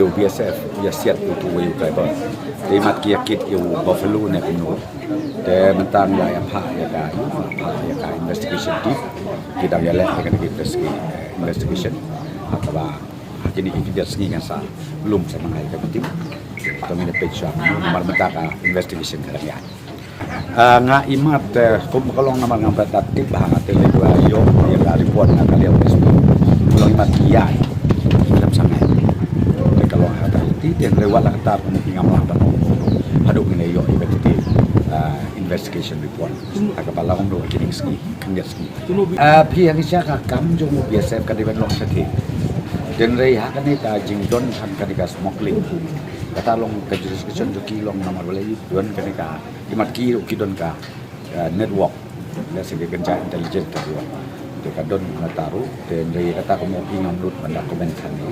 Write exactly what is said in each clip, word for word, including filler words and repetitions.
U B S F ïa siat utu u wei u driver. Te imat ki ïa kit ïa u buffalo ne kumno. Te mynta ngi la ïa phah ïa ka, phah ïa ka investigation team. Ki dang ïaleh ïa ka investigation. Ha kaba ha kine ki khyndiat sngi ngan sa lum sa ma nga ïa ka team. Te ngin ïa peit shuwa namar mynta ka investigation ka dang ïaid. Ah, nga imat, eh, kum ka long namar nga bret da tip ba nga te lei ba ïoh ïa ka report na ka liang S P. Ka long imat ïa. Lem sa ngai. Te ka long ha ka ti te lei wat la kata kum ki ngam lah ban ong. Haduh ngin ïoh ïa ka ti, ah, investigation report. Ha kaba la ong do ki ning sngi, khyndiat sngi. Ah, phi hangne sha ka kam jong u B S F ka dei ban long shatei. Te hynrei ha kane ka jingdon kane ka smuggling. Kata long ka jurisdiction jong ki long namar ba la ïoh don kane ka imat ki ruh ki don ka, eh, network. Lehse ka kynja intelligence ka ruh. Te ka don na ta ruh, te hynrei kata ka mut ngam lut ban da comment hangne.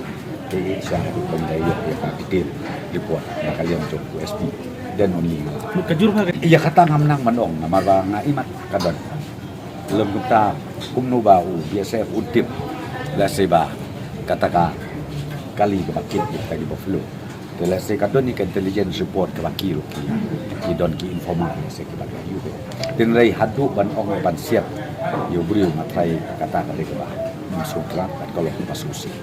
Te sha ruh ban da ïoh ïa ka detail report na ka liang jong u S P. Then only nga. Ka jur pha ka. Ïa kata ngam nang ban ong namar ba nga imat ka don. Lem kumta kumno ba u B S F u tip. Lehse ba kata ka kali kaba kit ïa ka buffalo. Te lehse ka don ïa ka intelligence report kaba ki ruh ki, ki don ki informer lehse kiba ki ïoh. Te hynrei haduh ban ong ban siat ïa u briew nga trai kata ka dei kaba ym sngewtynnat bad ka long kaba sngewsih.